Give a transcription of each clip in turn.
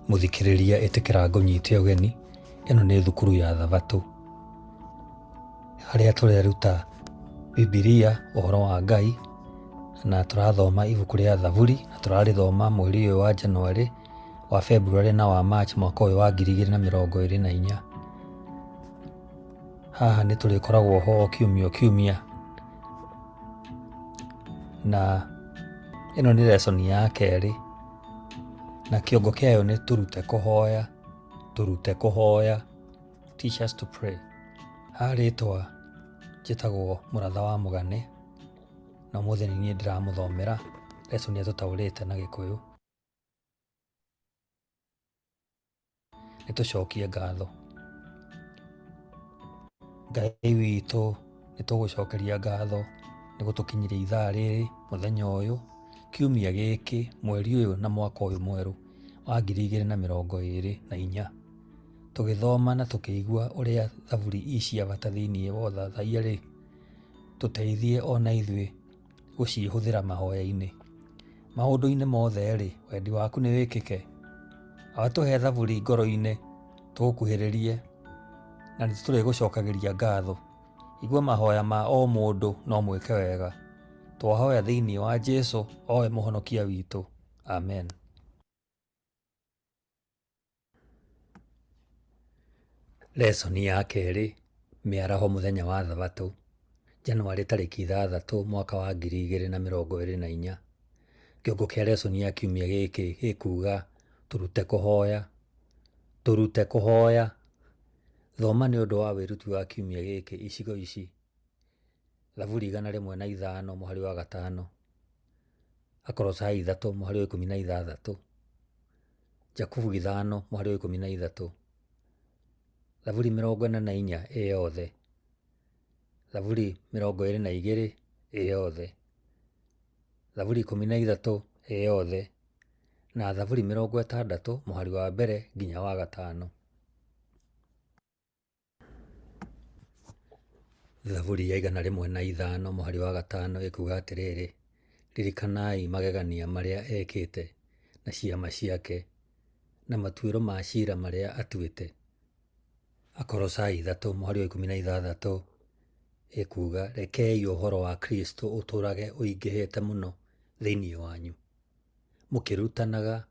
Mũthikĩrĩria ĩtĩkĩra ngũnyite ũgeni, ĩno nĩ thukuru ya Thabatũ, harĩa tũreruta Bibilia, ũhoro wa Ngai, na tũrathoma ibuku rĩa Thaburi, na tũrarĩthoma mweri ũyũ wa January, wa February na wa March mwaka ũyũ wa 2024. Haha nĩ tũrĩkoragwo ho o kiumia o kiumia, na ĩno nĩ lesson ya kerĩ, na kĩongo kĩayo nĩ tũrute kũhoya, tũrute kũhoya, teach us to pray. Ha rĩtwa njĩtagwo Mũratha wa Mũgane, na ũmũthĩ nĩ niĩ ndĩramũthomera lesson ĩrĩa tũtaũrĩte na Gĩkũyũ. Nĩ tũcokie ngatho. Ngai witũ, nĩ tũgũcokeria ngatho nĩ gũtũkinyĩria ithaa rĩrĩ, mũthenya ũyũ, kiumia gĩkĩ, mweri ũyũ na mwaka ũyũ mwerũ wa 2024. Tũgĩthoma na tũkĩigua ũrĩa thaburi i cia bata thĩinĩ wa ũthathaiya rĩ, tũteithie ona ithuĩ gũcihũthĩra mahoya-inĩ. Maũndũ-inĩ mothe-rĩ, wendi waku nĩ wĩkĩke. Awa tũhe thaburi ngoro-inĩ tũgũkuhĩrĩrie na nĩ tũrĩgũcokagĩria ngatho. Igua mahoya ma o mũndũ no mwĩke wega. Twahoya thĩinĩ wa Jesu owe mũhonokia witũ. Amen. Lesson ya kerĩ, mĩaraho mũthenya wa thabatũ, Januarĩ tarĩki 6 mwaka wa 2024. Kĩongo kĩa lesson ya kiumia gĩkĩ gĩkuga tũrute kũhoya, tũrute kũhoya. Thoma nĩ ũndũ wa wĩruti wa kiumia gĩkĩ icigo ici: Thaburi 105 mũhari wa 5, Akolosai 3 mũhari wa 16, Jakubu 5 mũhari wa 13, Thaburi 44 ĩ yothe, Thaburi 22 ĩ yothe, Thaburi 13 ĩ yothe, na Thaburi 60 mũhari wa mbere nginya wa gatano. Thaburi ya 105 mũhari wa 5 ĩkuga atĩrĩrĩ, ririkanai magegania marĩa ekĩte na ciama ciake na matuĩro ma ciira marĩa atuĩte. Akolosai 3 mũhari wa 16 ĩkuga, rekei ũhoro wa Kristo ũtũũrage ũingĩhĩte mũno thĩinĩ wanyu, mũkĩrutanaga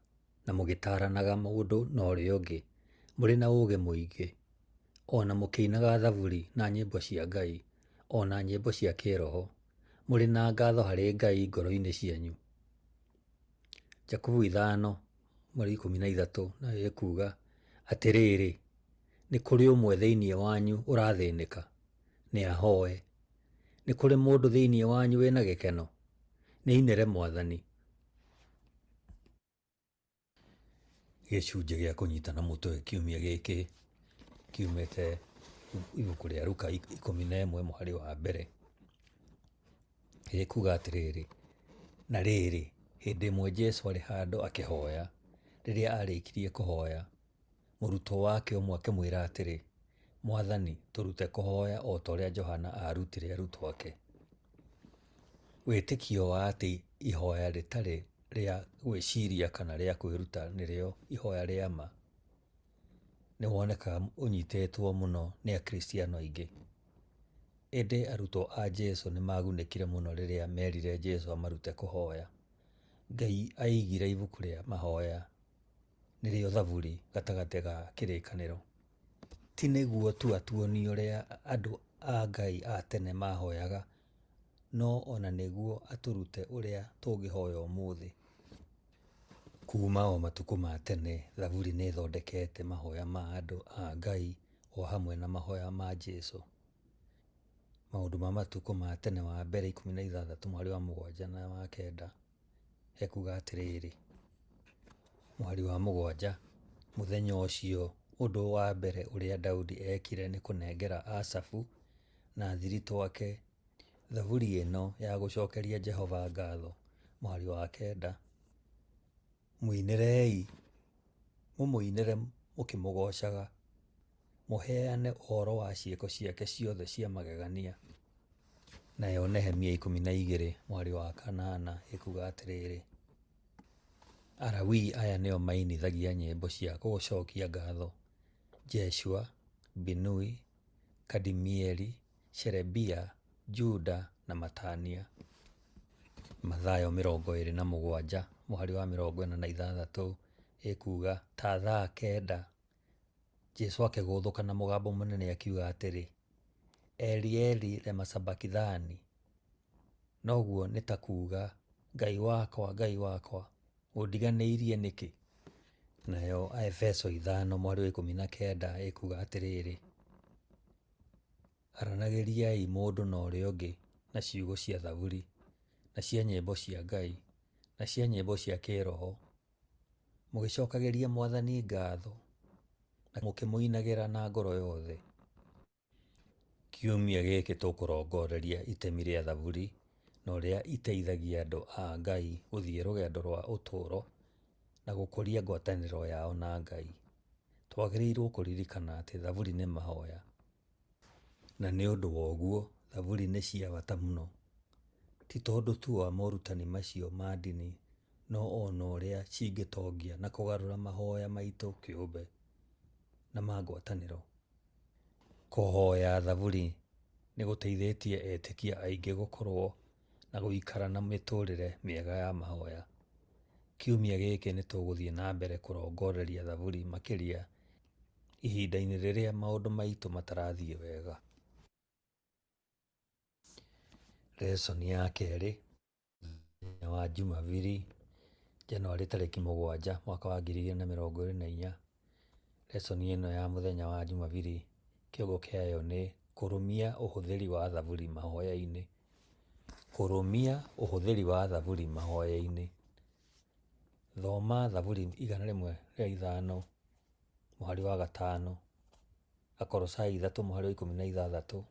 na mũgĩtaaranaga mũndũ na ũrĩa ũngĩ mũrĩ na ũũgĩ mũingĩ, o na mũkĩinaga thaburi na nyĩmbo cia Ngai, o na nyĩmbo cia kĩĩroho, mũrĩ na ngatho harĩ Ngai ngoro-inĩ cianyu. Jakubu 5 mweri 13 nayo ĩkuga, atĩrĩrĩ, nĩ kũrĩ ũmwe thĩinĩ wanyu ũrathĩnĩka? Nĩ ahoe. Nĩ kũrĩ mũndũ thĩinĩ wanyu wĩna gĩkeno? Nĩ ainĩre Mwathani. Gĩcunjĩ gĩa kũnyitana mũtwe kiumia gĩkĩ kiumĩte ibuku rĩa Luka 11 mũhari wa mbere. Gĩkuga atĩrĩrĩ, na rĩrĩ, hĩndĩ ĩmwe Jesu arĩ handũ akĩhoya, rĩrĩa arĩkirie kũhoya, mũrutwo wake ũmwe akĩmwĩra atĩrĩ, Mwathani, tũrute kũhoya o ta ũrĩa Johana aarutire arutwo ake. Wĩtĩkio wa atĩ ihoya rĩtarĩ rĩa gwĩciria kana rĩa kwĩruta nĩrĩo ihoya rĩa ma, nĩ wonekaga ũnyitĩtwo mũno nĩ Akristiano aingĩ. Ĩndĩ arutwo a Jesu nĩ maagunĩkire mũno rĩrĩa meerire Jesu amarute kũhoya. Ngai aigire ibuku rĩa mahoya, nĩrĩo Thaburi, gatagatĩ ga kĩrĩkanĩro. Ti nĩguo tu atuonie ũrĩa andũ a Ngai a tene maahoyaga, no o na nĩguo atũrute ũrĩa tũngĩhoya ũmũthĩ. Kuuma o matukũ ma tene, Thaburi nĩ ĩthondekete mahoya ma andũ a Ngai o hamwe na mahoya ma Jesu. Maũndũ ma Matukũ ma Tene wa Mbere 16 mũhari wa 7 na wa 9 hekuga atĩrĩrĩ, mũhari wa 7, mũthenya ũcio ũndũ wa mbere ũrĩa Daudi eekire nĩ kũnengera Asafu na athiritũ ake thaburi ĩno ya gũcokeria Jehova ngatho. Mũhari wa 9, mũinĩrei, mũmũinĩre mũkĩmũgoocaga, mũheane ũhoro wa ciĩko ciake ciothe cia magegania. Nayo Nehemia 12 mũhari wa 8 ĩkuga atĩrĩrĩ, Alawii aya nĩo maainithagia nyĩmbo cia gũcokia ngatho: Jeshua, Binui, Kadimieli, Sherebia, Juda, na Matania. Mathayo 27 mũhari wa 46 ĩkuuga, ta thaa kenda Jesũ akĩgũthũka na mũgambo mũnene akiuga atĩrĩ, Eli Eli lema sabakithani, noguo nĩ ta kuuga, Ngai wakwa, Ngai wakwa, ũndiganĩirie nĩkĩ? Nayo Aefeso 5 mũhari wa 19 ĩkuuga atĩrĩrĩ, aranagĩriai mũndũ na ũrĩa ũngĩ na ciugo cia thaburi, na cia nyĩmbo cia Ngai, na cia nyĩmbo cia kĩĩroho, mũgĩcokagĩria Mwathani ngatho na mũkĩmũinagĩra na ngoro yothe. Kiumia gĩkĩ tũkũrongoreria itemi rĩa thaburi na ũrĩa iteithagia andũ a Ngai gũthiĩ rũgendo rwa ũtũũro na gũkũria ngwatanĩro yao na Ngai. Twagĩrĩirwo kũririkana atĩ thaburi nĩ mahoya, na nĩ ũndũ wa ũguo thaburi nĩ cia bata mũno, ti tondũ tu wa morutani macio ma ndini no ona ũrĩa cingĩtongia na kũgarũra mahoya maitũ kĩũmbe na ma ngwatanĩro. Kũhoya thaburi nĩ gũteithĩtie etĩkia aingĩ gũkorwo na gũikara na mĩtũrĩre mĩega ya mahoya. Kiumia gĩkĩ nĩ tũgũthiĩ na mbere kũrongoreria thaburi makĩria ihinda-inĩ rĩrĩa maũndũ maitũ matarathiĩ wega. Lesson ya kerĩ mũthenya wa Jumabiri, Januarĩ tarĩki 7 mwaka wa 2024. Lesson ĩno ya mũthenya wa Jumabiri kĩongo kĩayo nĩ kũrũmia ũhũthĩri wa thaburi mahoya-inĩ. Kũrũmia ũhũthĩri wa thaburi mahoya-inĩ. Thoma thaburi 105 mũhari wa 5, Akolosai 3 mũhari wa 16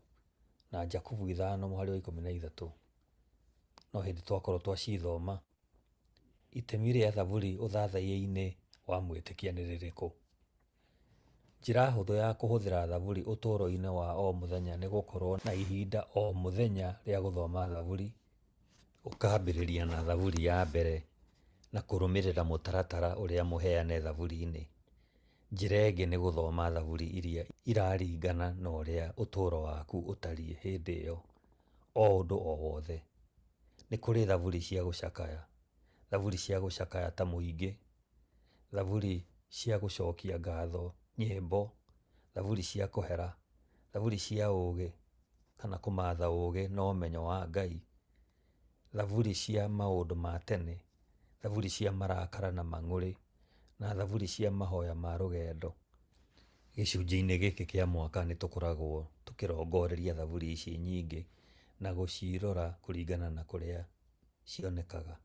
na Jakubu 5 mũhari wa 13. No hĩndĩ twakorwo twacithoma. Itemi rĩa thaburi ũthathaiya-inĩ wa mwĩtĩkia nĩ rĩrĩkũ? Njĩra hũthũ ya kũhũthĩra thaburi ũtũũro-inĩ wa o mũthenya nĩ gũkorwo na ihinda o mũthenya rĩa gũthoma thaburi, ũkambĩrĩria na thaburi ya mbere na kũrũmĩrĩra mũtaratara ũrĩa mũheane thaburi-inĩ. Njĩra ĩngĩ nĩ gũthoma thaburi iria iraringana na ũrĩa ũtũũro waku ũtariĩ hĩndĩ ĩyo, o ũndũ o wothe. Nĩ kũrĩ thaburi cia gũcakaya, thaburi cia gũcakaya ta mũingĩ, thaburi cia gũcokia ngatho, nyĩmbo, thaburi cia kũhera, thaburi cia ũũgĩ kana kũmatha ũũgĩ na ũmenyo wa Ngai, thaburi cia maũndũ ma tene, thaburi cia marakara na mang'ũrĩ, na thaburi cia mahoya ma rũgendo. Gĩcunjĩ-inĩ gĩkĩ kĩa mwaka nĩ tũkoragwo tũkĩrongoreria thaburi ici nyingĩ na gũcirora kũringana na kũrĩa cionekaga.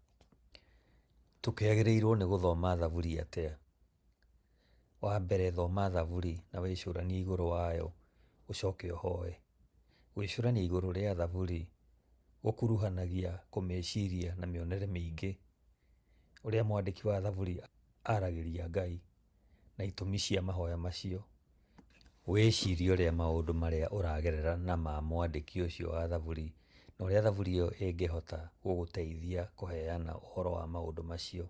Tũkĩagĩrĩirwo nĩ gũthoma thaburi atĩa? Wa mbere thoma thaburi na wĩcũranie igũrũ wayo ũcoke ũhoe. Gwĩcũrania igũrũ rĩa thaburi gũkuruhanagia kũmĩciria na mĩonere mĩingĩ, ũrĩa mwandĩki wa thaburi aragĩria Ngai na itũmi cia mahoya macio. Wĩcirie ũrĩa maũndũ marĩa ũragerera na ma mwandĩki ũcio wa thaburi na ũrĩa thaburi ĩyo ĩngĩhota gũgũteithia kũheana ũhoro wa maũndũ macio.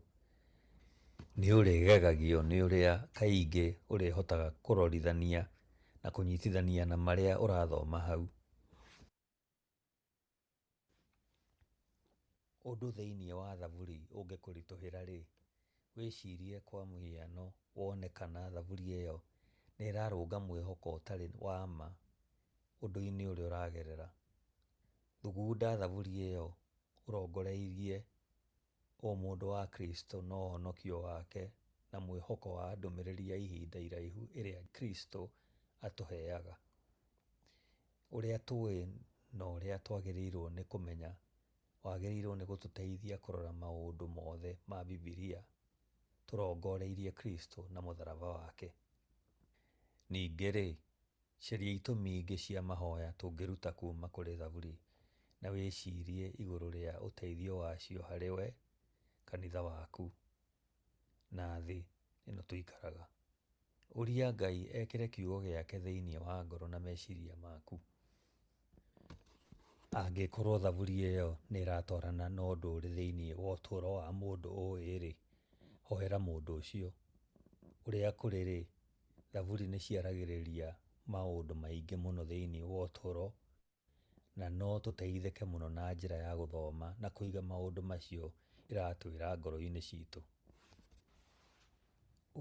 Nĩ ũrĩgegagio nĩ ũrĩa kaingĩ ũrĩhotaga kũrorithania na kũnyitithania na marĩa ũrathoma hau. Ũndũ thĩinĩ wa thaburi ũngĩkũritũhĩra-rĩ, wĩcirie kwa mũhiano wone kana thaburi ĩyo nĩ ĩrarũnga mwĩhoko ũtarĩ wa ma ũndũ-inĩ ũrĩa ũragerera. Thugunda thaburi ĩyo ũrongoreirie ũmũndũ wa Kristo na ũhonokio wake na mwĩhoko wa ndũmĩrĩri ya ihinda iraihu ĩrĩa Kristo atũheaga. Ũrĩa tũĩ na ũrĩa twagĩrĩirwo nĩ kũmenya wagĩrĩirwo nĩ gũtũteithia kũrora maũndũ mothe ma Bibilia tũrongoreirie Kristo na mũtharaba wake. Ningĩ-rĩ, caria itũmi ingĩ cia mahoya tũngĩruta kuuma kũrĩ thaburi na wĩcirie igũrũ rĩa ũteithio wacio harĩ we, kanitha waku, na thĩ ĩno tũikaraga. Ũria Ngai ekĩre kiugo gĩake thĩinĩ wa ngoro na meciria maku. Angĩkorwo thaburi ĩyo nĩ ĩratwarana na ũndũ ũrĩ thĩinĩ wa ũtũũro wa mũndũ ũĩ-rĩ, Hoera mũndũ ũcio. Ũrĩa kũrĩ-rĩ, Thaburi nĩ ciaragĩrĩria maũndũ maingĩ mũno thĩinĩ wa ũtũũro, na no tũteithĩke mũno na njĩra ya gũthoma na kũiga maũndũ macio ĩratwĩra ngoro-inĩ citũ.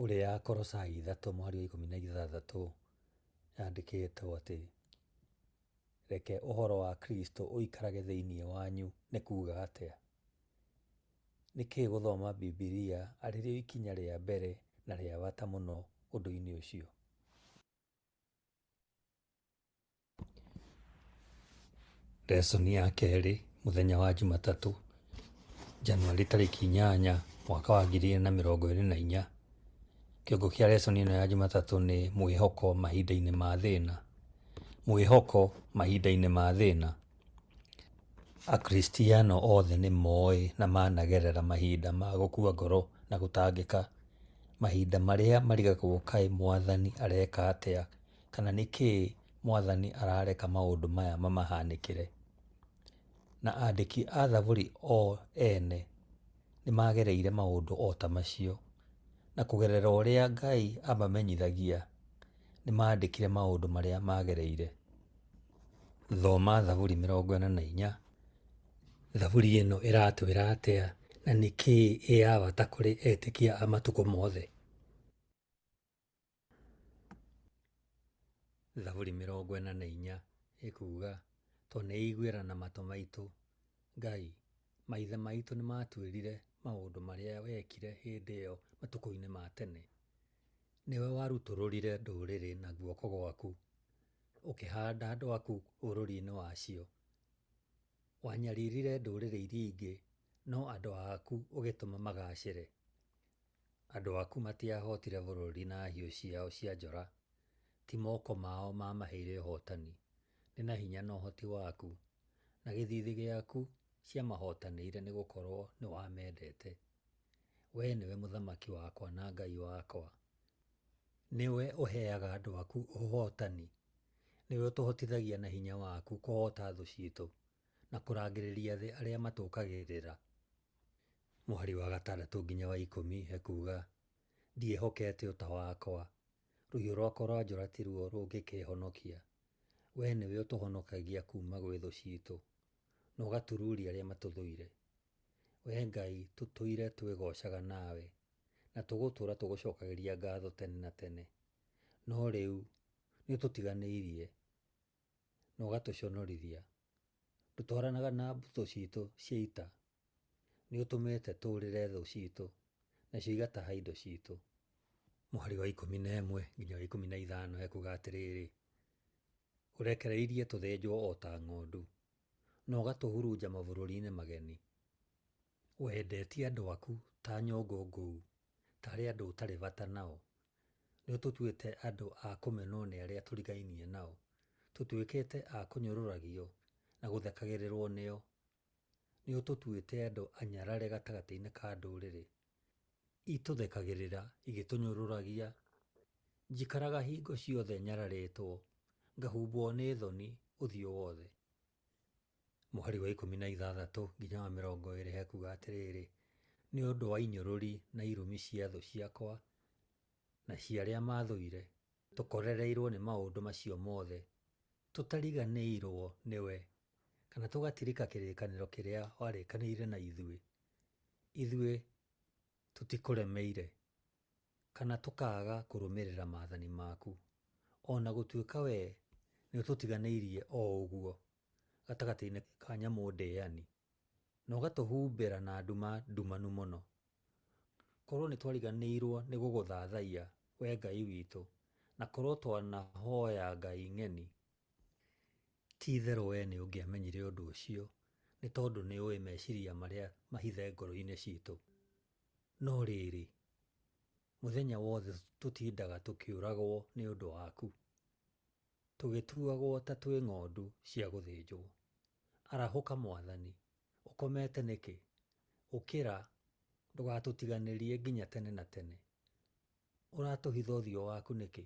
Ũrĩa Akolosai 3 mũhari wa 16 yandĩkĩtwo atĩ, reke ũhoro wa Kristo ũikarage thĩinĩ wanyu nĩ kuuga atĩa? Nĩkĩ gũthoma Bibilia arĩ rĩo ikinya rĩa mbere na rĩa bata mũno ũndũ-inĩ ũcio? Lesson ya kerĩ mũthenya wa Jumatatũ, Januarĩ tarĩki 8 mwaka wa 2024. Kĩongo kĩa lesson ĩno ya Jumatatũ nĩ mwĩhoko mahinda-inĩ ma thĩna. Mwĩhoko mahinda-inĩ ma thĩna. Akristiano othe nĩ moĩ na managerera mahinda ma gũkua ngoro na gũtangĩka, mahinda marĩa marigagwo kaĩ Mwathani areka atĩa kana nĩkĩĩ Mwathani arareka maũndũ maya mamahanĩkĩre. Na andĩki a Thaburi o ene nĩ magereire maũndũ o ta macio, na kũgerera ũrĩa Ngai amamenyithagia, nĩ maandĩkire maũndũ marĩa magereire. Thoma Thaburi 44. Thaburi ĩno ĩratwĩra atĩa na nĩkĩĩ ĩ ya bata kũrĩ etĩkia a matukũ mothe? Thaburi 44 ĩkuuga, Twaneiguĩra na matũ maitũ, Ngai, maithe maitũ nĩmaatuĩrire maũndũ marĩa wekire hĩndĩ ĩyo matukũ-inĩ ma tene. Nĩwe warutũrũrire ndũrĩrĩ na guoko gwaku, ũkĩhaanda andũ aku bũrũri-inĩ wacio. Wanyaririre ndũrĩrĩ iria ingĩ, no andũ aku ũgĩtũma magaacĩre. Andũ aku matiahootire bũrũri na hiũ ciao cia njora, ti moko mao maamaheire ũhootani, nĩ na hinya na ũhoti waku, na gĩthiithi gĩaku ciamahootanĩire nĩgũkorwo nĩwamendete. Wee nĩwe mũthamaki wakwa na Ngai wakwa. Nĩwe ũheaga andũ aku ũhootani, nĩwe ũtũhotithagia na hinya waku kũhoota thũ ciitũ, na kũrangĩrĩria thĩ arĩa matũũkagĩrĩra. Mũhari wa 6 nginya wa 10 ekuuga, Ndiĩhokete ũta wakwa, rũhiũ rwakwa rwa njora tiruo rũngĩkĩĩhonokia. Wee nĩwe ũtũhonokagia kuuma gwĩ thũ ciitũ, na ũgatururia arĩa matũthũire. Wee Ngai, tũtũire twĩgoocaga nawe, na tũgũtũũra tũgũcokagĩria ngatho tene na tene. No rĩu nĩũtũtiganĩirie na ũgatũconorithia, ndũtwaranaga na mbũtũ ciitũ cia ita. Nĩũtũmĩte tũũrĩre thũ ciitũ, nacio igataha indo ciitũ. Mũhari wa 11 nginya wa 15 ekuuga atĩrĩrĩ, Ũrekereirie tũthĩnjwo o ta ng'ondu, na ũgatũhurunja mabũrũri-inĩ mageni. Wendetie andũ aku ta nyũngũ ngũu, taarĩ andũ ũtarĩ bata nao. Nĩũtũtuĩte andũ a kũmenwo nĩ arĩa tũrigainie nao, tũtuĩkĩte a kũnyũrũragio na gũthekagĩrĩrwo nĩo. Nĩũtũtuĩte andũ anyarare gatagatĩ-inĩ ka ndũrĩrĩ. Itũthekagĩrĩra igĩtũnyũrũragia. Njikaraga hingo ciothe nyararĩtwo, ngahumbwo nĩ thoni ũthiũ wothe. Mũhari wa 16 nginya wa 20 hekuuga atĩrĩrĩ, Nĩ ũndũ wa inyũrũri na irumi cia thũ ciakwa na cia arĩa maathũire, tũkorereirwo nĩ maũndũ macio mothe, tũtariganĩirwo nĩwe, kana tũgatirika kĩrĩkanĩro kĩrĩa warĩkanĩire na ithuĩ. Ithuĩ tũtikũremeire, kana tũkaaga kũrũmĩrĩra maathani maku, o na gũtuĩka wee nĩũtũtiganĩirie o ũguo gatagatĩ-inĩ ka nyamũ ndĩani, na ũgatũhumbĩra na nduma ndumanu mũno. Korwo nĩtwariganĩirwo nĩ gũgũthathaiya, Wee Ngai witũ, na korwo twanahooya ngai ng'eni, ti-itherũ wee nĩũngĩamenyire ũndũ ũcio, nĩ tondũ nĩũũĩ meciiria marĩa mahithe ngoro-inĩ ciitũ. No rĩrĩ, mũthenya wothe tũtindaga tũkĩũragwo nĩ ũndũ waku, tũgĩtuagwo ta twĩ ng'ondu cia gũthĩnjwo. Arahũka, Mwathani! Ũkomete nĩkĩ? Ũkĩra, ndũgatũtiganĩrie nginya tene na tene. Ũratũhitha ũthiũ waku nĩkĩ?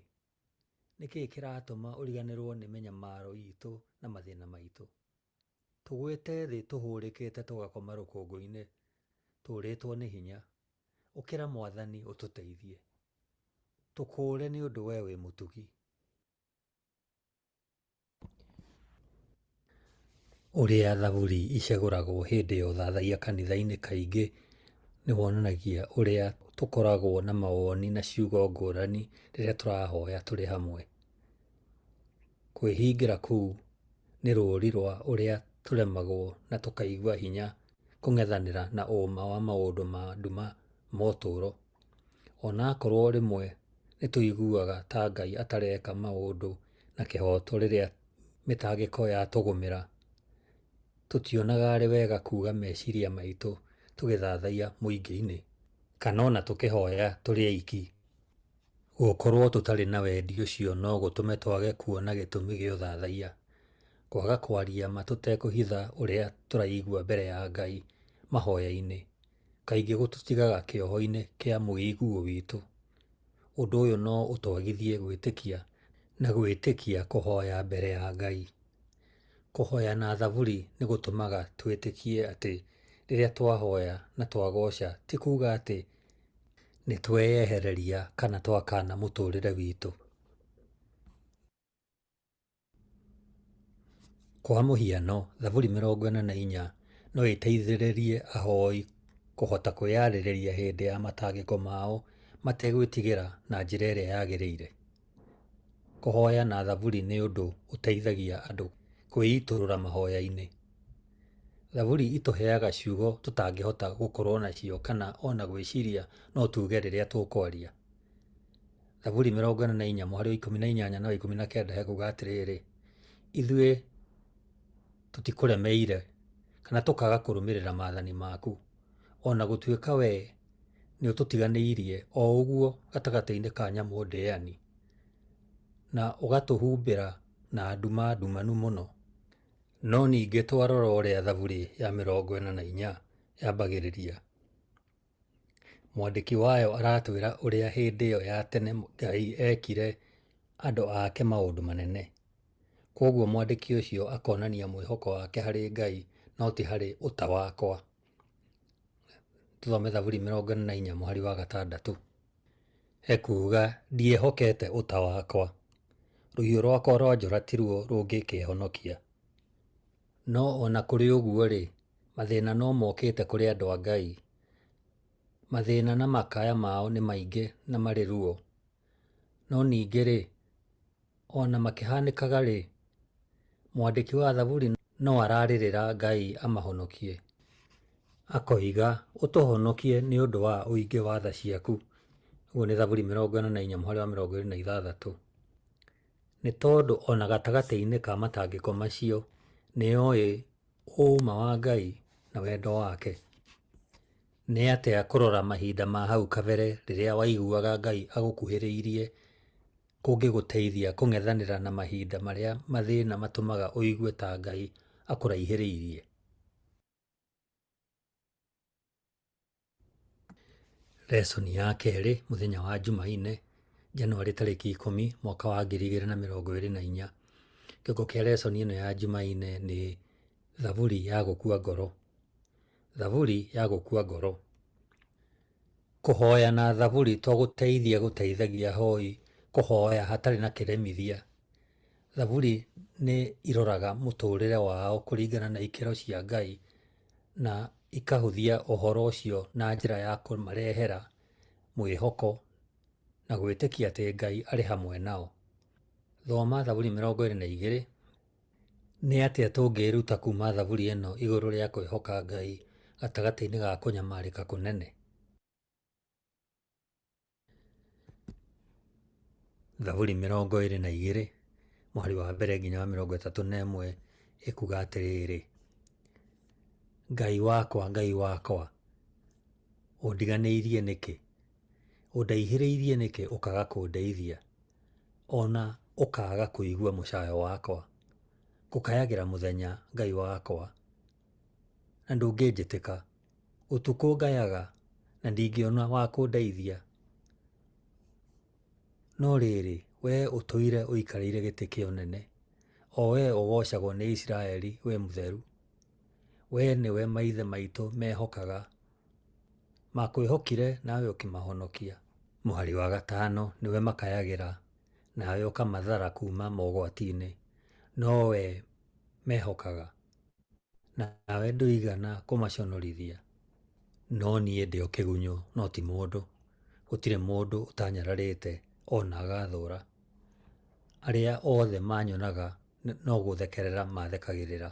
Nĩ kĩĩ kĩratũma ũriganĩrwo nĩ mĩnyamaro iitũ na mathĩna maitũ? Tũgwĩte thĩ tũhũrĩkĩte tũgakoma rũkũngũ-inĩ tũũrĩtwo nĩ hinya. Ũkĩra Mwathani ũtũteithie, tũkũũre nĩ ũndũ wee wĩ mũtugi. Ũrĩa thaburi icagũragwo hĩndĩ ya ũthathaiya kanitha-inĩ kaingĩ nĩ wonanagia ũrĩa tũkoragwo na mawoni na ciugo ngũrani rĩrĩa tũrahoya tũrĩ hamwe. Kwĩhingĩra kũu nĩ rũũri rwa ũrĩa tũremagwo na tũkaigua hinya kũng'ethanĩra na ũma wa maũndũ ma nduma ma ũtũũro. O na akorwo rĩmwe nĩ tũiguaga ta Ngai atareka maũndũ na kĩhooto rĩrĩa mĩtangĩko yatũgũmĩra, tũtionaga arĩ wega kuuga meciria maitũ tũgĩthathaiya mũingĩ-inĩ, kana o na tũkĩhoya tũrĩ aiki. Gũkorũo tũtarĩ na wendi ũcio no gũtũme twage kuona gĩtũmi gĩa ũthathaiya. Kwaga kwaria ma tũtekũhitha ũrĩa tũraigua mbere ya Ngai mahoya-inĩ, kaingĩ gũtũtigaga kĩoho-inĩ kĩa mwĩiguo witũ. Ũndũ ũyũ no ũtwagithie gwĩtĩkia na gwĩtĩkia kũhoya mbere ya Ngai. Kũhoya na thaburi nĩ gũtũmaga twĩtĩkie atĩ rĩrĩa twahoya na twagooca ti kuuga atĩ nĩ tweyehereria kana twakana mũtũũrĩre witũ. Kwa mũhiano, Thaburi 44 no ĩteithĩrĩrie ahoi kũhota kwĩyarĩrĩria hĩndĩ ya matangĩko mao mategwĩtigĩra na njĩra ĩrĩa yagĩrĩire. Kũhoya na thaburi nĩ ũndũ ũteithagia andũ kwĩitũrũra mahoya-inĩ. Thaburi itũheaga ciugo tũtangĩhota gũkorũo nacio kana o na gwĩciria no tuuge rĩrĩa tũkwaria. Thaburi 44 mũhari wa 18 na wa 19 hekuga atĩrĩrĩ, ithuĩ tũtikũremeire kana tũkaga kũrũmĩrĩra maathani maku, o na gũtuĩka wee nĩũtũtiganĩirie o ũguo gatagatĩ-inĩ ka nyamũ ndĩani, na ũgatũhumbĩra na nduma ndumanu mũno. No ningĩ twarora ũrĩa Thaburi ya 44 yambagĩrĩria, mwandĩki wayo aratwĩra ũrĩa hĩndĩ ĩyo ya tene Ngai eekire andũ ake maũndũ manene. Kwoguo mwandĩki ũcio akonania mwĩhoko wake harĩ Ngai no ti harĩ ũta wakwa. Tũthome Thaburi 44 mũhari wa 6. Ekuuga, ndiĩhokete ũta wakwa, rũhiũ rwakwa rwa njora tiruo rũngĩkĩĩhonokia. No o na kũrĩ ũguo-rĩ, mathĩna no mokĩte kũrĩ andũ a Ngai. Mathĩna na makaya mao nĩ maingĩ na marĩ ruo. No ningĩ-rĩ, o na makĩhanĩkaga-rĩ, mwandĩki wa Thaburi no ararĩrĩra Ngai amahonokie. Akoiga, ũtũhonokie nĩ ũndũ wa ũingĩ wa tha ciaku. Ũguo nĩ Thaburi 44 mũhari wa 26. Nĩ tondũ o na gatagatĩ-inĩ ka matangĩko macio, nĩ oĩ ũũma wa Ngai na wendo wake. Nĩ atĩa kũrora mahinda ma hau kabere rĩrĩa waiguaga Ngai agũkuhĩrĩirie kũngĩgũteithia kũng'ethanĩra na mahinda marĩa mathĩna matũmaga ũigue ta Ngai akũraihĩrĩirie? Lesson ya kerĩ mũthenya wa Jumaine, Januarĩ tarĩki 10 mwaka wa 2024. Kĩongo kĩa lesson ĩno ya Jumaine nĩ Thaburi ya gũkua ngoro. Thaburi ya gũkua ngoro. Kũhoya na thaburi to gũteithia gũteithagia ahoi kũhoya hatarĩ na kĩremithia. Thaburi nĩ iroraga mũtũũrĩre wao kũringana na ikĩro cia Ngai na ikahũthia ũhoro ũcio na njĩra ya kũmarehera mwĩhoko na gwĩtĩkia atĩ Ngai arĩ hamwe nao. Thoma Thaburi 22. Nĩ atĩa tũngĩĩruta kuuma Thaburi ĩno igũrũ rĩa kwĩhoka Ngai gatagatĩ-inĩ ga kũnyamarĩka kũnene? Thaburi 22 mũhari wa mbere nginya wa 31 ĩkuga atĩrĩrĩ, Ngai wakwa, Ngai wakwa, ũndiganĩirie nĩkĩ? Ũndaihĩrĩirie nĩkĩ ũkaga kũndeithia, o na ũkaaga kũigua mũcayo wakwa? Ngũkayagĩra mũthenya, Ngai wakwa, na ndũngĩnjĩtĩka. Ũtukũ ngayaga, na ndingĩona wa kũndeithia. No rĩrĩ, wee ũtũire ũikarĩire gĩtĩ kĩa ũnene, o wee ũgoocagwo nĩ Isiraeli wĩ mũtheru. Wee nĩwe maithe maitũ mehokaga, Maakwĩhokire, nawe ũkĩmahonokia. Mũhari wa gatano, Nĩwe makayagĩra, nawe ũkamathara kuuma mogwati-inĩ. No wee mehokaga, nawe ndũigana kũmaconorithia. No niĩ ndĩ o kĩgunyũ, no ti mũndũ, gũtirĩ mũndũ ũtaanyararĩte o na agaathũũra. Arĩa othe maanyonaga no gũũthekerera maathekagĩrĩra,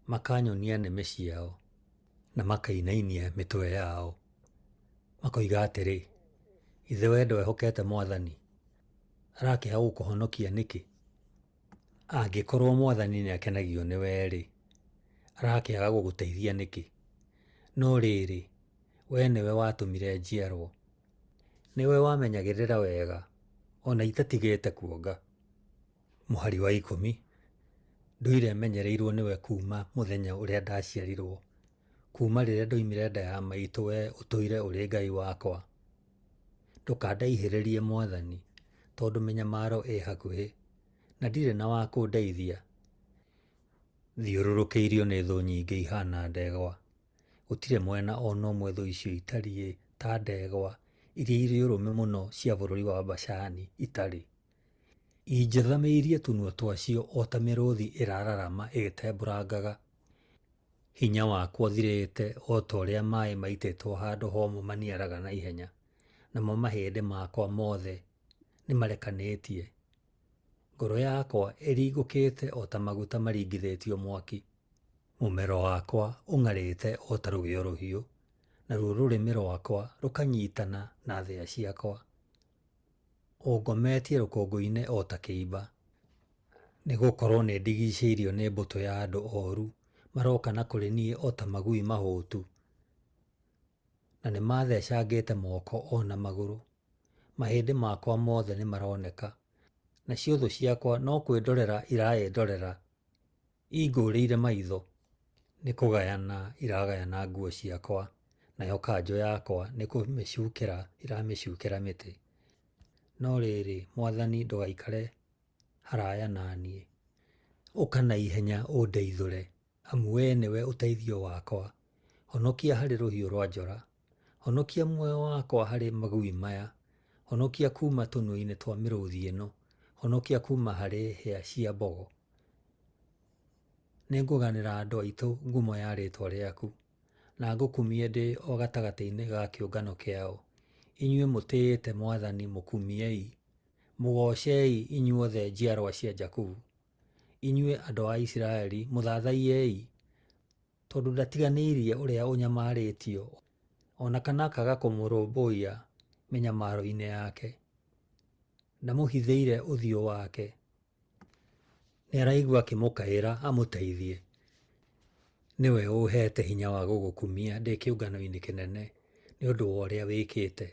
Makanyonia nĩmĩ ciao, na makainainia mĩtwe yao, Makoiga atĩrĩ, Githĩ wee ndwĩhokete Mwathani? Arakĩaga gũkũhonokia nĩkĩ? Angĩkorũo Mwathani nĩakenagio nĩwe-rĩ, arakĩaga gũgũteithia nĩkĩ? No rĩrĩ, wee nĩwe watũmire njiarũo, nĩwe wamenyagĩrĩra wega, o na itatigĩte kuonga. Mũhari wa ikũmi, Ndũire menyereirũo nĩwe kuuma mũthenya ũrĩa ndaciarirũo, kuuma rĩrĩa ndoimire nda ya maitũ wee ũtũire ũrĩ Ngai wakwa. Ndũkandaihĩrĩrie, Mwathani, tondũ mĩnyamaro ĩ hakuhĩ, na ndirĩ na wa kũndeithia. Thiũrũrũkĩirio nĩ thũ nyingĩ ihaana ndegwa. Gũtirĩ mwena o na ũmwe thũ icio itariĩ ta ndegwa iria irĩ ũrũme mũno cia bũrũri wa Bashani itarĩ. Injathamĩirie tũnua twacio o ta mĩrũthi ĩrararama ĩgĩtembũrangaga. Hinya wakwa ũthirĩte o ta ũrĩa maĩ maitĩtwo handũ homũ maniaraga na ihenya, namo mahĩndĩ makwa mothe nĩmarekanĩtie. Ngoro yakwa ĩringũkĩte o ta maguta maringithĩtio mwaki. Mũmero wakwa ũng'arĩte o ta rũgĩo rũhiũ, naruo rũrĩmĩ rwakwa rũkanyitana na thĩa ciakwa. Ũngometie rũkũngũ-inĩ o ta kĩimba. Nĩ gũkorũo nĩndigicĩirio nĩ mbũtũ ya andũ oru, maroka na kũrĩ niĩ o ta magui mahũtu, na nĩmathecangĩte moko o na magũrũ. Mahĩndĩ makwa mothe nĩmaroneka, nacio thũ ciakwa no kwĩndorera iraĩndorera, ingũũrĩire maitho. Nĩ kũgayana iragayana nguo ciakwa, nayo kanjũ yakwa nĩ kũmĩcukĩra iramĩcukĩra mĩtĩ. No rĩrĩ, Mwathani, ndũgaikare haraya na niĩ, ũka na ihenya ũndeithũre, amu wee nĩwe ũteithio wakwa. Honokia harĩ rũhiũ rwa njora, honokia muoyo wakwa harĩ magui maya, honokia kuuma tũnua-inĩ twa mĩrũthi ĩno, honokia kuuma harĩ hĩa cia mbogo. Nĩngũganĩra andũ aitũ ngumo ya rĩĩtwa rĩaku, na ngũkumie ndĩ o gatagatĩ-inĩ ga kĩũngano kĩao. Inyuĩ mũtĩĩte Mwathani mũkumiei, mũgoocei inyuothe njiarwa cia Jakubu. Inyuĩ andũ a Isiraeli mũthathaiyei, tondũ ndatiganĩirie ũrĩa ũnyamarĩtio, o na kana akaaga kũmũrũmbũiya mĩnyamaro-inĩ yake. Ndamũhithĩire ũthiũ wake, nĩaraigua akĩmũkaĩra amũteithie. Nĩwe ũũheete hinya wa gũgũkumia ndĩ kĩũngano-inĩ kĩnene nĩ ũndũ wa ũrĩa wĩkĩte.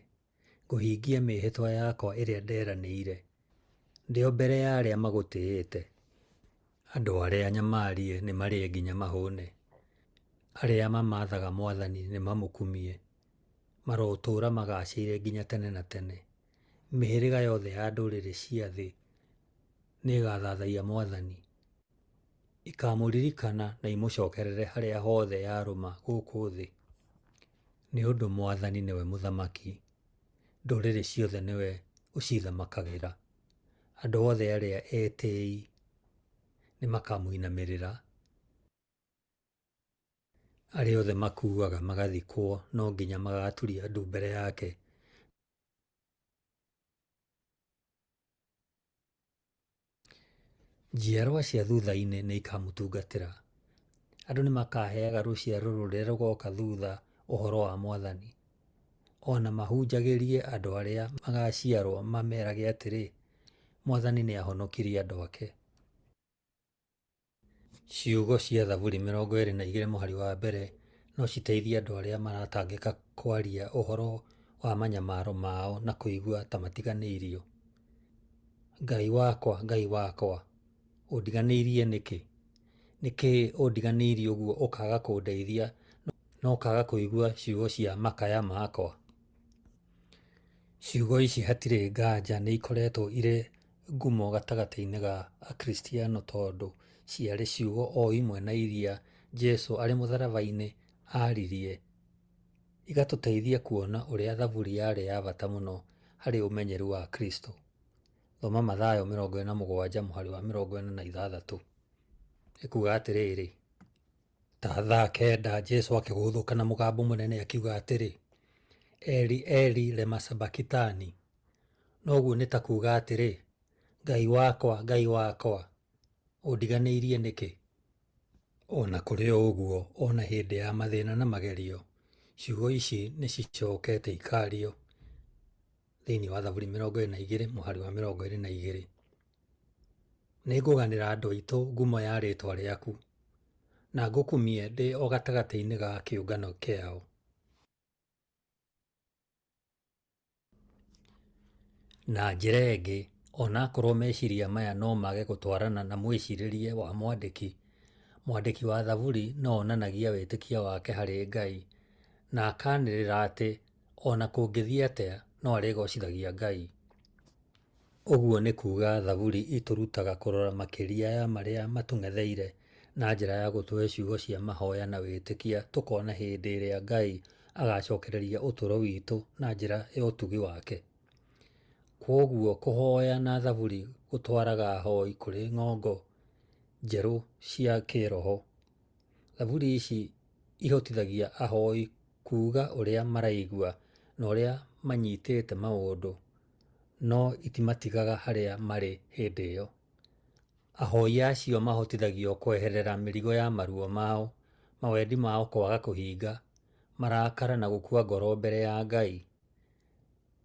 Ngũhingia mĩĩhĩtwa yakwa ĩrĩa nderanĩire, ndĩ o mbere ya arĩa magũtĩĩte. Andũ arĩa anyamarie nĩmarĩe nginya mahũne, arĩa mamathaga Mwathani nĩmamũkumie, marotũũra magaacĩire nginya tene na tene. Mĩhĩrĩga yothe ya ndũrĩrĩ cia thĩ nĩĩgathathaiya Mwathani, ĩkaamũririkana na ĩmũcookerere harĩa hothe yarũma gũkũ thĩ. Nĩ ũndũ Mwathani nĩwe Mũthamaki, ndũrĩrĩ ciothe nĩwe ũcithamakagĩra. Andũ othe arĩa etĩĩi nĩmakamũinamĩrĩra, arĩa othe makuaga magathikwo no nginya magaaturia ndu mbere yake. Njiarwa cia thutha-inĩ nĩ ikamũtungatĩra, andũ nĩmakaheaga rũciaro rũrĩa rũgooka thutha ũhoro wa Mwathani, o na mahunjagĩrie andũ arĩa magaaciarwo mameerage atĩrĩ, 'Mwathani nĩahonokirie andũ ake. Ciugo cia Thaburi 22 mũhari wa mbere no citeithie andũ arĩa maratangĩka kwaria ũhoro wa manyamaro mao na kũigua ta matiganĩirio. Ngai wakwa, Ngai wakwa, ũndiganĩirie nĩkĩ? Nĩ kĩĩ ũndiganĩirie ũguo ũkaaga kũndeithia na ũkaaga kũigua ciugo cia makaya makwa? Ciugo ici hatirĩ nganja nĩ ikoretwo irĩ ngumo gatagatĩ-inĩ ga Akristiano tondũ ciarĩ ciugo o imwe na iria Jesu arĩ mũtharaba-inĩ aaririe. Igatũteithia kuona ũrĩa Thaburi yarĩ ya bata mũno harĩ ũmenyeru wa Kristo. Thoma Mathayo 47 mũhari wa 46. Ĩkuga atĩrĩrĩ, ta thaa 9 Jesũ akĩgũthũka na mũgambo mũnene akiuga atĩrĩ, Eli Eli lema sabakitani, noguo nĩ ta kuuga atĩrĩ, Ngai wakwa, Ngai wakwa, ũndiganĩirie nĩkĩ? O na kũrĩ o ũguo, o na hĩndĩ ya mathĩna na magerio, ciugo ici nĩ cicokete ikario thĩinĩ wa Thaburi 22 mũhari wa 22. Nĩngũganĩra andũ aitũ ngumo ya rĩĩtwa rĩaku, na ngũkumie ndĩ o gatagatĩ-inĩ ga kĩũngano kĩao. Na njĩra ĩngĩ, o na akorwo meciria maya no mage gũtwarana na mwĩcirĩrie wa mwandĩki, mwandĩki wa Thaburi no onanagia wĩtĩkio wake harĩ Ngai na akanĩrĩra atĩ o na kũngĩthiĩ atĩa no arĩgocithagia Ngai. Ũguo nĩ kuga Thaburi itũrutaga kũrora makĩria ya marĩa matũng'etheire na njĩra ya gũtũhe ciugo cia mahoya na wĩtĩkia tũkona hĩndĩ ĩrĩa Ngai agacokereria ũtũũro witũ na njĩra ya ũtugi wake. Kwoguo kũhoya na Thaburi gũtwaraga ahoi kũrĩ ng'ongo njerũ cia kĩroho. Thaburi ici ihotithagia ahoi kuuga ũrĩa maraigua na ũrĩa manyitĩte maũndũ, no itimatigaga harĩa marĩ hĩndĩ ĩyo. Ahoi acio mahotithagio kweherera mĩrigo ya maruo mao, mawendi mao kwaga kũhinga, marakara na gũkua ngoro mbere ya Ngai,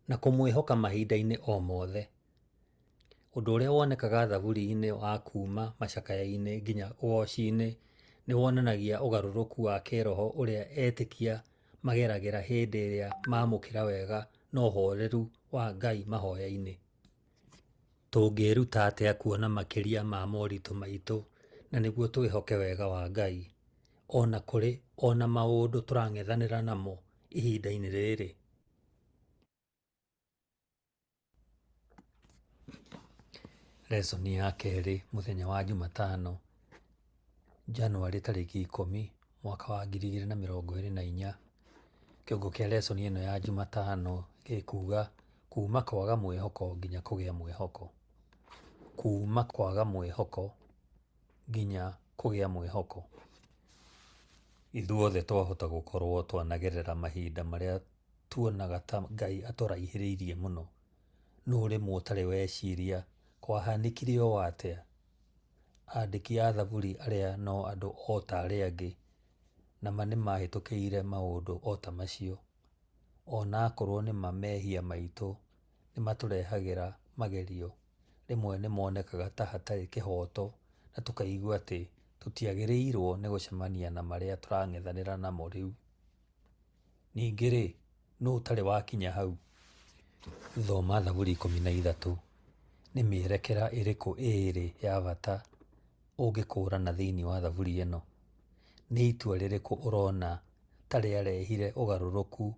na kũmwĩhoka mahinda-inĩ o mothe. Ũndũ ũrĩa wonekaga Thaburi-inĩ wa kuuma macakaya-inĩ nginya ũgooci-inĩ nĩ wonanagia ũgarũrũku wa kĩĩroho ũrĩa etĩkia mageragĩra hĩndĩ ĩrĩa maamũkĩra wega na ũhoreru wa Ngai mahoya-inĩ. Tũngĩĩruta atĩa kuona makĩria ma moritũ maitũ na nĩguo twĩhoke wega wa Ngai, o na kũrĩ o na maũndũ tũrang'ethanĩra namo ihinda-inĩ rĩrĩ? Lesson ya kerĩ mũthenya wa Jumatano, Januarĩ tarĩki 10 mwaka wa 2024. Kĩongo kĩa lesson ĩno ya Jumatano gĩkuga kuma kwaga mwĩhoko nginya kũgĩa mwĩhoko. Kuma kwaga mwĩhoko nginya kũgĩa mwĩhoko. Ithuothe twahota gũkorwo twanagerera mahinda marĩa tuonaga ta Ngai atũraihĩrĩirie mũno. Nũ rĩmwe ũtarĩ weciria kwahanĩkire ũũ atĩa? Andĩki a Thaburi arĩa no andũ o ta arĩa angĩ, na ma nĩmahĩtũkĩire maũndũ o ta macio. O na akorwo nĩma mehia maitũ nĩmatũrehagĩra magerio, rĩmwe nĩmonekaga ta hatarĩ kĩhoto na tũkaigua atĩ tũtiagĩrĩirwo nĩ gũcemania na marĩa tũrang'ethanĩra namo rĩu. Ningĩ-rĩ, nũ ũtarĩ wakinya hau? Thoma Thaburi 13. Nĩ mĩerekera ĩrĩkũ ĩĩrĩ ya bata ũngĩkũrana thĩinĩ wa Thaburi ĩno? Nĩ itua rĩrĩkũ ũrona ta rĩarehire ũgarũrũku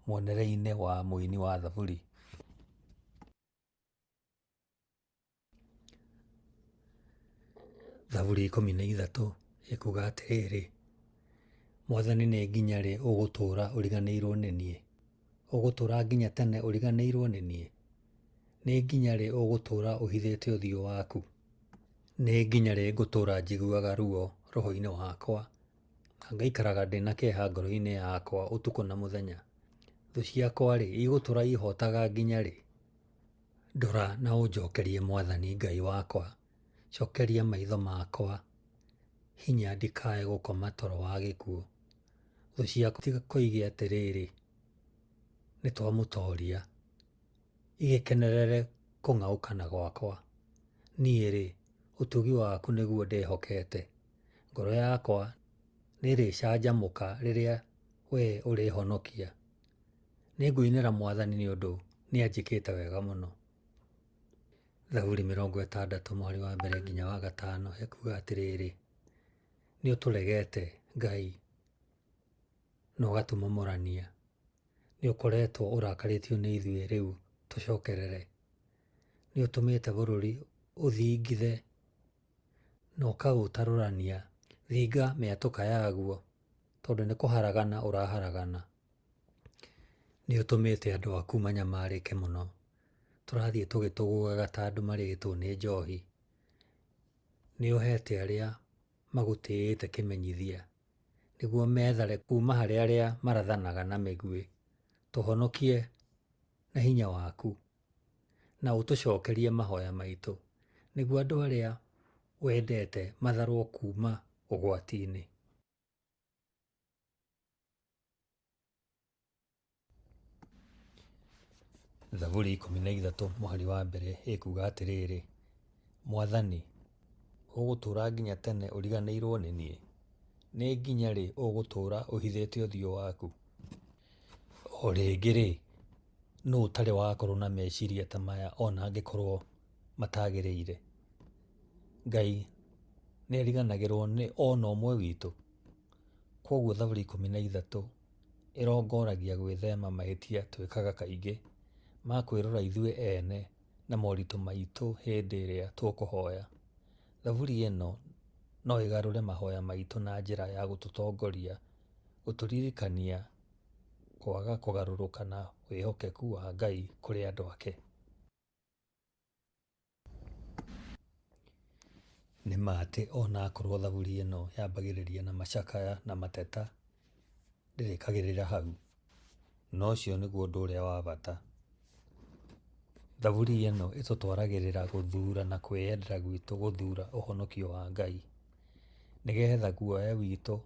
muonere-inĩ wa mũini wa Thaburi? Thaburi 13 ĩkuga atĩrĩrĩ, Mwathani nĩ nginya rĩ ũgũtũũra ũriganĩirwo nĩ niĩ? Ũgũtũũra nginya tene ũriganĩirwo nĩ niĩ? Nĩ nginya rĩ ũgũtũũra ũhithĩte ũthiũ waku? Nĩ nginya rĩ ngũtũũra njiguaga ruo roho-inĩ wakwa, na ngaikaraga ndĩ na kĩeha ngoro-inĩ yakwa ũtukũ na mũthenya? Thũ ciakwa-rĩ, igũtũũra ihootaga nginya rĩ? Ndora na ũnjokerie Mwathani Ngai wakwa, cokeria maitho makwa hinya ndikae gũkoma toro wa gĩkuũ. Thũ ciakwa itikoige atĩrĩrĩ, nĩtwamũtoria, igĩkenerere kũng'aũkana gwakwa. Niĩ-rĩ, ũtugi waku nĩguo ndĩhokete, ngoro yakwa nĩĩrĩcanjamũka rĩrĩa wee ũrĩhonokia. Nĩngũinĩra Mwathani nĩ ũndũ nĩanjĩkĩte wega mũno. Thaburi 60 mũhari wa mbere nginya wa gatano ekuga atĩrĩrĩ, nĩũtũregete Ngai na ũgatũmomorania, nĩũkoretwo ũrakarĩtio nĩ ithuĩ rĩu tũcokerere. Nĩũtũmĩte bũrũri ũthingithe na ũkaũtarũrania, thinga mĩatũka yaguo, tondũ nĩ kũharagana ũraharagana. Nĩ ũtũmĩte andũ aku manyamarĩke mũno. Tũrathiĩ tũgĩtũgũgaga ta andũ marĩĩtwo nĩ njohi. Nĩ ũheete arĩa magũtĩĩte kĩmenyithia, nĩguo methare kuuma harĩ arĩa marathanaga na mĩguĩ. Tũhonokie na hinya waku, na ũtũcokerie mahoya maitũ, nĩguo andũ arĩa wendete matharwo kuuma ũgwati-inĩ. Thaburi 13 mũhari wa mbere ĩkuuga atĩrĩrĩ, Mwathani, ũgũtũũra nginya tene ũriganĩirwo nĩ niĩ? Nĩ nginya rĩ ũgũtũũra ũhithĩte ũthiũ waku? O rĩngĩ-rĩ, nũ ũtarĩ wakorwo na meciria ta maya o na angĩkorwo matagĩrĩire? Ngai nĩ ariganagĩrwo nĩ o na ũmwe witũ? Kwoguo Thaburi 13 ĩrongoragia gwĩthema mahĩtia twĩkaga kaingĩ ma kwĩrora ithuĩ ene na moritũ maitũ hĩndĩ ĩrĩa tũkũhoya. Thaburi ĩno no ĩgarũre mahoya maitũ na njĩra ya gũtũtongoria, gũtũririkania kwaga kũgarũrũka na wĩhokeku wa Ngai kũrĩ andũ ake. Nĩ ma atĩ o na akorwo thaburi ĩno yambagĩrĩria na macakaya na mateta, ndĩrĩkagĩrĩra hau. Na ũcio nĩguo ũndũ ũrĩa wa bata. Thaburi ĩno ĩtũtwaragĩrĩra gũthuura na kwĩyendera gwitũ gũthuura ũhonokio wa Ngai, nĩgetha guoya witũ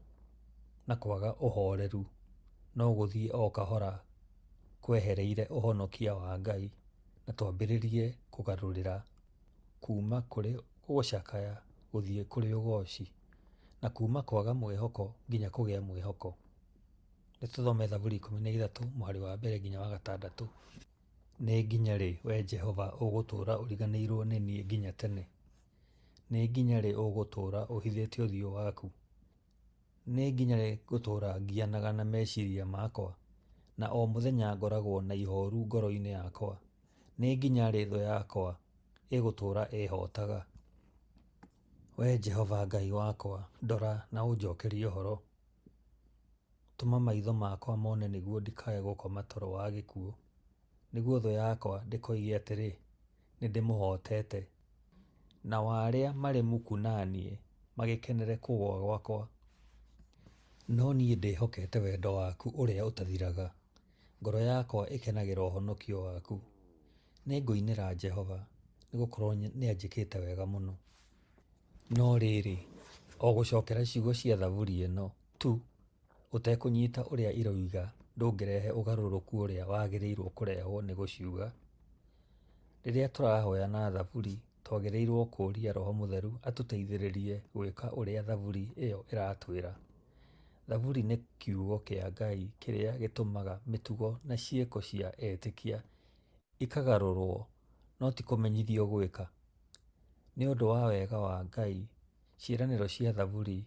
na kwaga ũhoreru no gũthiĩ o kahora kwehereire ũhonokia wa Ngai na twambĩrĩrie kũgarũrĩra kuuma kũrĩ gũcakaya gũthiĩ kũrĩ ũgooci, na kuuma kwaga mwĩhoko nginya kũgĩa mwĩhoko. Nĩ tũthome Thaburi 13 mũhari wa mbere nginya wa gatandatũ. Nĩ nginya rĩ, Wee Jehova, ũgũtũũra ũriganĩirwo nĩ niĩ nginya tene? Nĩ nginya rĩ ũgũtũũra ũhithĩte ũthiũ waku? Nĩ nginya rĩ ngũtũũra ngianaga na meciiria makwa, na o mũthenya ngoragwo na ihooru ngoro-inĩ yakwa? Nĩ nginya rĩ thũ yakwa ĩgũtũũra ĩĩhootaga? Wee Jehova Ngai wakwa, ndora na ũnjookerie ũhoro. Tũma maitho makwa mone nĩguo ndikae gũkoma toro wa gĩkuũ, nĩguo thũ yakwa ndĩkoige atĩrĩ, 'Nĩndĩmũhootete,' nao arĩa marĩ muku na niĩ magĩkenere kũgũa gwakwa. No niĩ ndĩhokete wendo waku ũrĩa ũtathiraga, ngoro yakwa ĩkenagĩra ũhonokio waku. Nĩngũinĩra Jehova, nĩgũkorwo nĩanjĩkĩte wega mũno. No rĩrĩ, o gũcokera ciugo cia thaburi ĩno tu ũtekũnyita ũrĩa iroiga ndũngĩrehe ũgarũrũku ũrĩa wagĩrĩirũo kũrehwo nĩ gũciuga. Rĩrĩa tũrahoya na thaburi, twagĩrĩirũo kũũria Roho Mũtheru atũteithĩrĩrie gwĩka ũrĩa thaburi ĩyo ĩratwĩra. Thaburi nĩ kiugo kĩa Ngai kĩrĩa gĩtũmaga mĩtugo na ciĩko cia etĩkia ikagarũrũo, no ti kũmenyithio gwĩka. Nĩ ũndũ wa wega wa Ngai, ciĩranĩro cia thaburi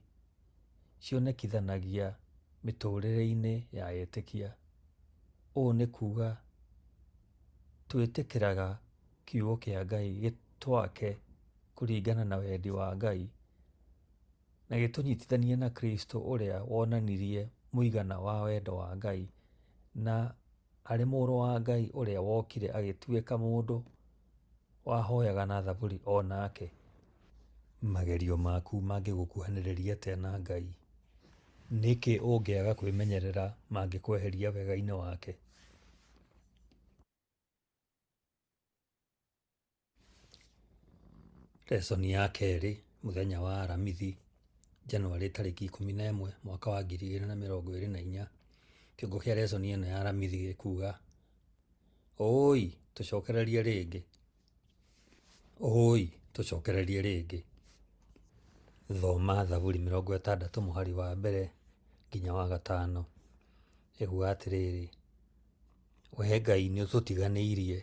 cionekithanagia mĩtũũrĩre-inĩ ya etĩkia. Ũũ nĩ kuuga twĩtĩkĩraga kiugo kĩa Ngai gĩtwake kũringana na wendi wa Ngai na gĩtũnyitithanie na Kristo ũrĩa wonanirie mũigana wa wendo wa Ngai na arĩ Mũrũ wa Ngai ũrĩa wokire agĩtuĩka mũndũ wahoyaga na thaburi o nake. Magerio maku mangĩgũkuhanĩrĩria atĩa na Ngai? Nĩkĩ ũngĩaga kwĩmenyerera mangĩkweheria wega-inĩ wake? Lesson ya kerĩ mũthenya wa Aramithi, Januarĩ tarĩki 11 mwaka wa 2024. Kĩongo kĩa lesson ĩno ya Aramithi gĩkuga, Ũũi tũcokererie rĩngĩ, Ũũi tũcokererie rĩngĩ. Thoma Thaburi 60 mũhari wa mbere nginya wa gatano. Ĩkuga atĩrĩrĩ, Wee Ngai nĩ ũtũtiganĩirie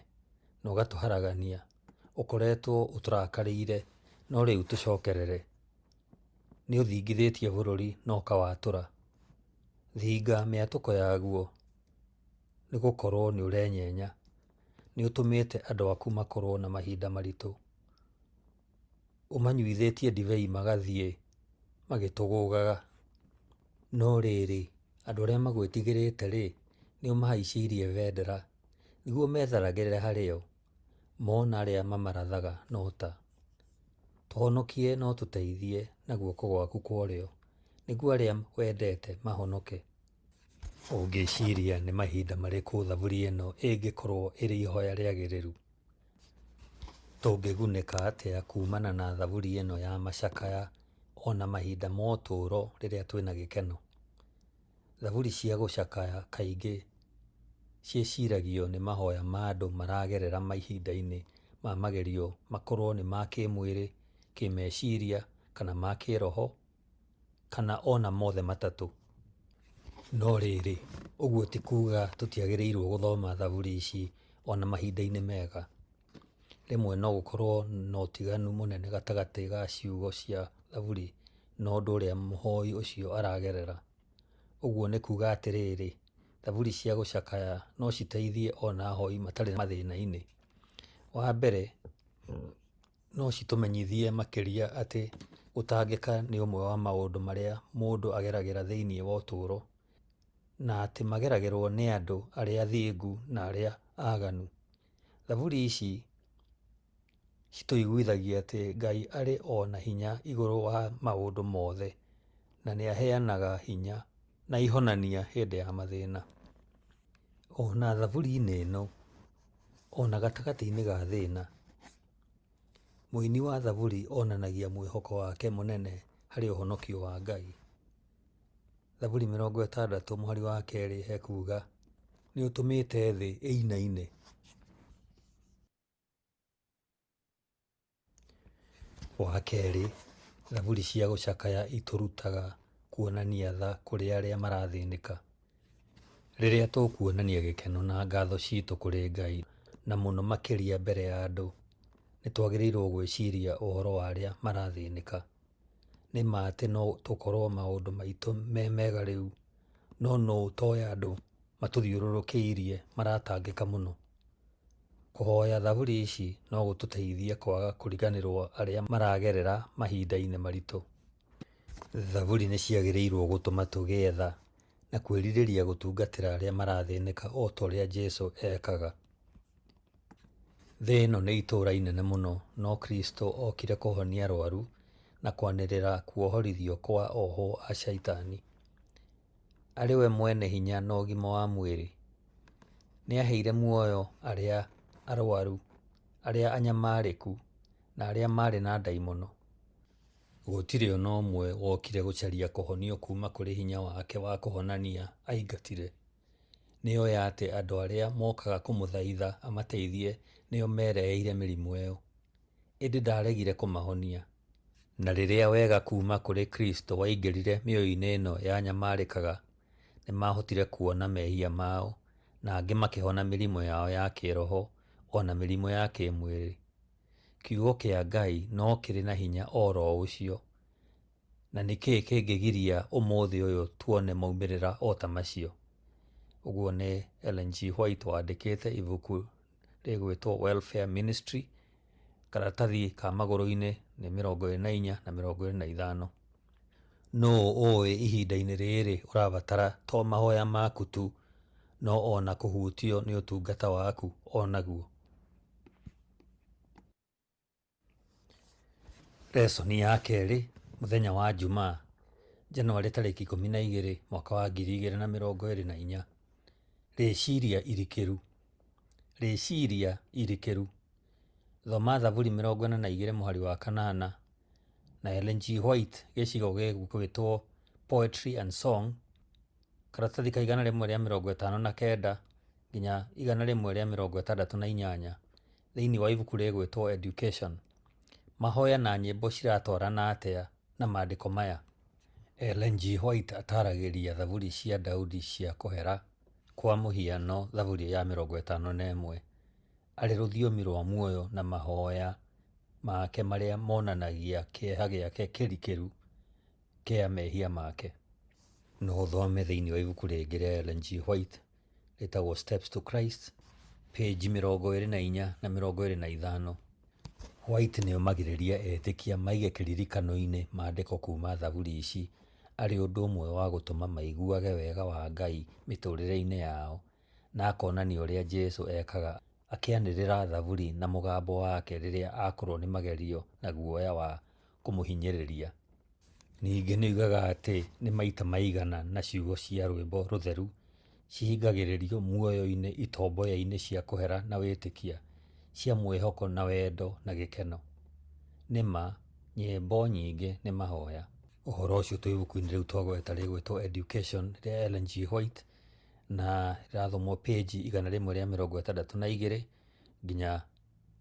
na ũgatũharagania, ũkoretwo ũtũrakarĩire, no rĩu tũcokerere. Nĩ ũthingithĩtie bũrũri na ũkawatũra, thinga mĩatũko yaguo, nĩ gũkorũo nĩ ũrenyenya. Nĩ ũtũmĩte andũ aku makorũo na mahinda maritũ, ũmanyuithĩtie ndibei magathiĩ magĩtũgũgaga. No rĩrĩ, andũ arĩa magwĩtigĩrĩte-rĩ, Nĩũmahaicĩirie bendera nĩguo metharagĩre harĩ yo, mona arĩa mamarathaga na ũta. Tũhonokie na ũtũteithie na guoko gwaku kwa ũrĩo, nĩguo arĩa wendete mahonoke. Ũngĩciria nĩ mahinda marĩkũ thaburi ĩno ĩngĩkorũo ĩrĩ ihoya rĩagĩrĩru? Tũngĩgunĩka atĩa kumana na thaburi ĩno ya macakaya o na mahinda ma ũtũũro rĩrĩa twĩna gĩkeno? Thaburi cia gũcakaya kaingĩ ciĩciragio nĩ mahoya ma andũ maragerera mahinda-inĩ ma magerio makorwo nĩ ma kĩmwĩrĩ, kĩmeciria kana ma kĩroho kana ona mothe matatũ. No rĩrĩ, ũguo ti kuuga tũtiagĩrĩirũo gũthoma thaburi ici o na mahinda-inĩ mega. Rĩmwe no gũkorũo na ũtiganu mũnene gatagatĩ ga ciugo cia thaburi na ũndũ ũrĩa mũhoi ũcio aragerera. Ũguo nĩ kuuga atĩrĩrĩ, thaburi cia gũcakaya no citeithie o na ahoi matarĩ mathĩna-inĩ. Wa mbere, no citũmenyithie makĩria atĩ gũtangĩka nĩ ũmwe wa maũndũ marĩa mũndũ ageragĩra thĩinĩ wa ũtũũro, na atĩ mageragĩrũo nĩ andũ arĩa athingu na arĩa aganu. Thaburi ici citũiguithagia atĩ Ngai arĩ o na hinya igũrũ wa maũndũ mothe na nĩ aheanaga hinya na ihonania hĩndĩ ya mathĩna. O na thaburi-inĩ ĩno, o na gatagatĩ-inĩ ga thĩna, mũini wa thaburi onanagia mwĩhoko wake mũnene harĩ ũhonokio wa Ngai. Thaburi 60 mũhari wa 2 hekuga, nĩ ũtũmĩte thĩ ĩinaine. Wa kerĩ, thaburi cia gũcakaya itũrutaga kuonania tha kũrĩ arĩa marathĩnĩka. Rĩrĩa tũkuonania gĩkeno na ngatho citũ kũrĩ Ngai, na mũno makĩria mbere ya andũ, nĩ twagĩrĩirũo gwĩciria ũhoro wa arĩa marathĩnĩka. Nĩ ma atĩ no tũkorũo maũndũ maitũ me mega rĩu, no nũ ũtoĩ andũ matũthiũrũrũkĩirie maratangĩka mũno? Kũhoya thaburi ici no gũtũteithie kwaga kũriganĩrũo arĩa maragerera mahinda-inĩ maritũ. Thaburi nĩ ciagĩrĩirũo gũtũma tũgĩe tha na kwĩrirĩria gũtungatĩra arĩa marathĩnĩka o ta ũrĩa Jesu eekaga. Thĩ ĩno nĩ itũũra inene mũno, no Kristo okire kũhonia arwaru na kwanĩrĩra kuohorithio kwa ohwo a Shaitani. Arĩ we mwene hinya na ũgima wa mwĩrĩ. Nĩ aheire muoyo arĩa arwaru, arĩa anyamarĩku, na arĩa maarĩ na ndaimono. Gũtirĩ o na ũmwe wokire gũcaria kũhonio kuuma kũrĩ hinya wake wa kũhonania aingatire. Nĩ oĩ atĩ andũ arĩa mokaga kũmũthaitha amateithie nĩo mereheire mĩrimũ ĩyo. Ĩndĩ ndaaregire kũmahonia. Na rĩrĩa wega kuuma kũrĩ Kristo waingĩrire mĩoyo-inĩ ĩno yanyamarĩkaga, nĩ maahotire kuona mehia mao, na angĩ makĩhona mĩrimũ yao ya kĩĩroho o na mĩrimũ ya kĩĩmwĩrĩ. Kiugo kĩa Ngai no kĩrĩ na hinya o ro ũcio. Na nĩ kĩĩ kĩngĩgiria ũmũthĩ ũyũ tuone maumĩrĩra o ta macio? Ũguo nĩ Ellen G. White wandĩkĩte ibuku rĩgwĩtwo Welfare Ministry, karatathi ka magũrũ-inĩ nĩ 24 na 25. Nũũ ũĩ ihinda-inĩ rĩrĩ ũrabatara to mahoya maku tu no o na kũhutio nĩ ũtungata waku o naguo? Lesoni ya kerĩ, mũthenya wa Jumaa, Janũarĩ tarĩki 12 mwaka wa 2024. Rĩciria irikĩru. Rĩciria irikĩru. Thoma Thaburi 42 mũhari wa 8 na Ellen G. White gĩcigo gĩgwĩtwo Poetry and Song, karatathi ka 159 nginya 168 thĩinĩ wa ibuku rĩgwĩtwo Education. Mahoya na nyĩmbo ciratwarana atĩa na maandĩko maya? Ellen G. White ataaragĩria thaburi cia Daudi cia kũhera, kwa mũhiano Thaburi ya 51, arĩ rũthiomi rwa muoyo na mahoya make marĩa monanagia kĩeha gĩake kĩrikĩru kĩa mehia make. No ũthome thĩinĩ wa ibuku rĩngĩ rĩa Ellen G. White rĩtagwo Steps to Christ, pĩnji 24 na 25. White nĩomagĩrĩria etĩkia maige kĩririkano-inĩ maandĩko kuuma thaburi ici arĩ ũndũ ũmwe wa gũtũma maiguage wega wa Ngai mĩtũrĩre-inĩ yao. na akonania ũrĩa Jesu ekaga akĩanĩrĩra thaburi na mũgambo wake rĩrĩa akorwo nĩ magerio na guoya wa kũmũhinyĩrĩria. Ningĩ nĩoigaga atĩ nĩ maita maigana na ciugo cia rwĩmbo rũtheru cihingagĩrĩrio muoyo-inĩ itomboya-inĩ cia kũhera na wĩtĩkia, cia mwĩhoko na wendo na gĩkeno. Nĩ ma, nyĩmbo nyingĩ nĩ mahoya. Ũhoro ũcio twĩ ibuku-inĩ rĩu twagweta rĩgwĩtwo Education rĩa Ellen G. White, na rĩrathomwo page 162 nginya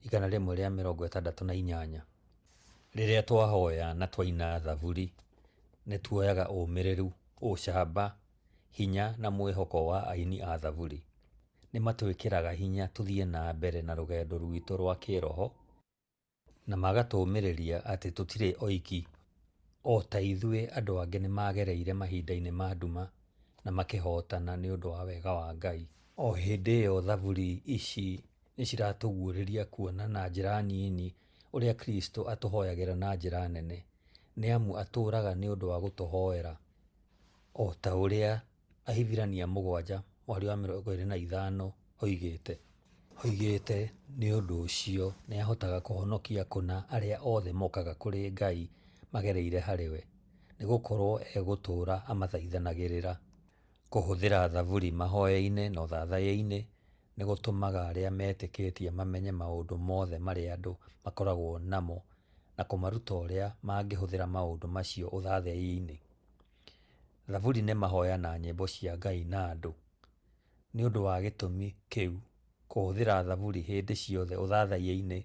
168. Rĩrĩa twahoya na twaina thaburi, nĩ tuoyaga ũmĩrĩru, ũcamba, hinya na mwĩhoko wa aini a thaburi. Nĩ matwĩkĩraga hinya tũthiĩ na mbere na rũgendo rwitũ rwa kĩĩroho na magatũũmĩrĩria atĩ tũtirĩ oiki. O ta ithuĩ, andũ angĩ nĩ magereire mahinda-inĩ ma nduma na makĩhootana nĩ ũndũ wa wega wa Ngai. O hĩndĩ ĩyo thaburi ici nĩ ciratũguũrĩria kuona na njĩra nini ũrĩa Kristo atũhoyagĩra na njĩra nene, nĩ amu atũũraga nĩ ũndũ wa gũtũhoera, o ta ũrĩa Ahibirania 7 mũhari wa 25 oigĩte. Oigĩte, Nĩ ũndũ ũcio nĩahotaga kũhonokia kũna arĩa othe mokaga kũrĩ Ngai magereire harĩ we, nĩ gũkorũo egũtũũra amathaithanagĩrĩra. Kũhũthĩra thaburi mahoya-inĩ na ũthathaiya-inĩ nĩ gũtũmaga arĩa metĩkĩtie mamenye maũndũ mothe marĩa andũ makoragwo namo na kũmaruta ũrĩa mangĩhũthĩra maũndũ macio ũthathaiya-inĩ. Thaburi nĩ mahoya na nyĩmbo cia Ngai na andũ. Nĩ ũndũ wa gĩtũmi kĩu, kũhũthĩra thaburi hĩndĩ ciothe ũthathaiya-inĩ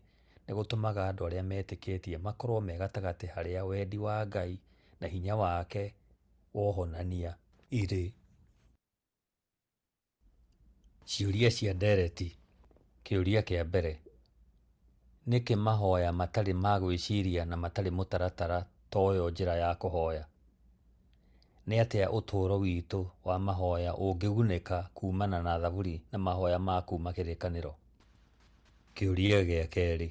nĩ gũtũmaga andũ arĩa metĩkĩtie makorũo me gatagatĩ harĩa wendi wa Ngai na hinya wake wohonania irĩ. Ciũria cia ndereti Kĩũria kĩa mbere, Nĩkĩ mahoya matarĩ ma gwĩciria na matarĩ mũtaratara toyo njĩra ya kũhoya? Nĩ atĩa ũtũũro witũ wa mahoya ũngĩgunĩka kuumana na thaburi na mahoya ma kuuma Kĩrĩkanĩro? Kĩũria gĩa kerĩ,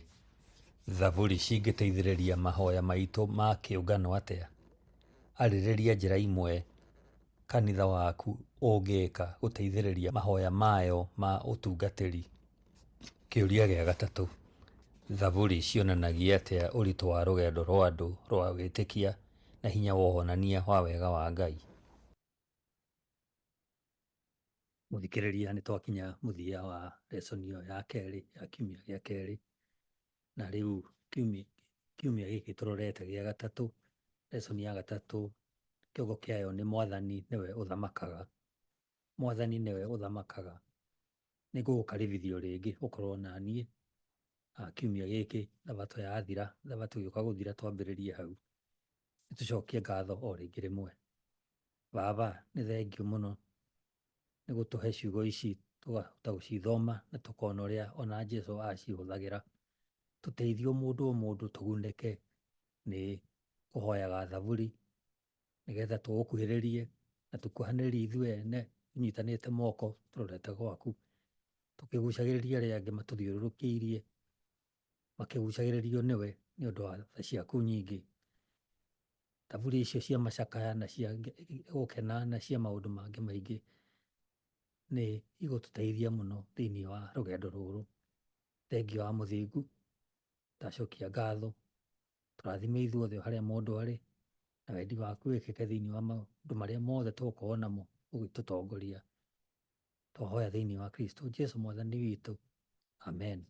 Thaburi cingĩteithĩrĩria mahoya maitũ ma kĩũngano atĩa? Arĩrĩria njĩra imwe kanitha waku ũngĩka gũteithĩrĩria mahoya mayo ma ũtungatĩri. Kĩũria gĩa gatatũ, Thaburi cionanagia atĩa ũritũ wa rũgendo rwa andũ rwa wĩtĩkia na hinya wohonania wa wega wa Ngai? Mũthikĩrĩria, nĩ twakinya mũthia wa lesson ĩyo ya kerĩ ya kiumia gĩa kerĩ, na rĩu kiumia gĩkĩ tũrorete gĩa gatatũ, lesson ya gatatũ, kĩongo kĩayo nĩ Mwathani nĩwe ũthamakaga. Mwathani nĩwe ũthamakaga. Nĩ ngũgũkaribithia o rĩngĩ ũkorwo na niĩ kiumia gĩkĩ thabatũ yathira, thabatũ ĩgĩũka gũthira twambĩrĩrie hau. Nĩ tũcokie ngatho o rĩngĩ rĩmwe. Baba, nĩ thengiũ mũno nĩ gũtũhe ciugo ici tũkahota gũcithoma na tũkona ũrĩa ona Jesu acihũthagĩra. Tũteithie o mũndũ o mũndũ tũgunĩke nĩ kũhoyaga thaburi nĩgetha tũgũkuhĩrĩrie na tũkuhanĩrĩrie ithuĩ ene tũnyitanĩte moko tũrorete gwaku, tũkĩgucagĩrĩria arĩa angĩ matũthiũrũrũkĩirie makĩgucagĩrĩrio nĩwe nĩ ũndũ wa tha ciaku nyingĩ. Thaburi icio cia macakaya na cia gũkena na cia maũndũ mangĩ maingĩ nĩ igũtũteithia mũno thĩinĩ wa rũgendo rũrũ. Thengiũ wa Mũthingu, ndacokia ngatho, tũrathime ithuothe o harĩa mũndũ arĩ, na wendi waku wĩkĩke thĩinĩ wa maũndũ marĩa mothe tũgũkorwo namo ũgĩtũtongoria. Twahoya thĩinĩ wa Kristo Jesu Mwathani witũ. Amen.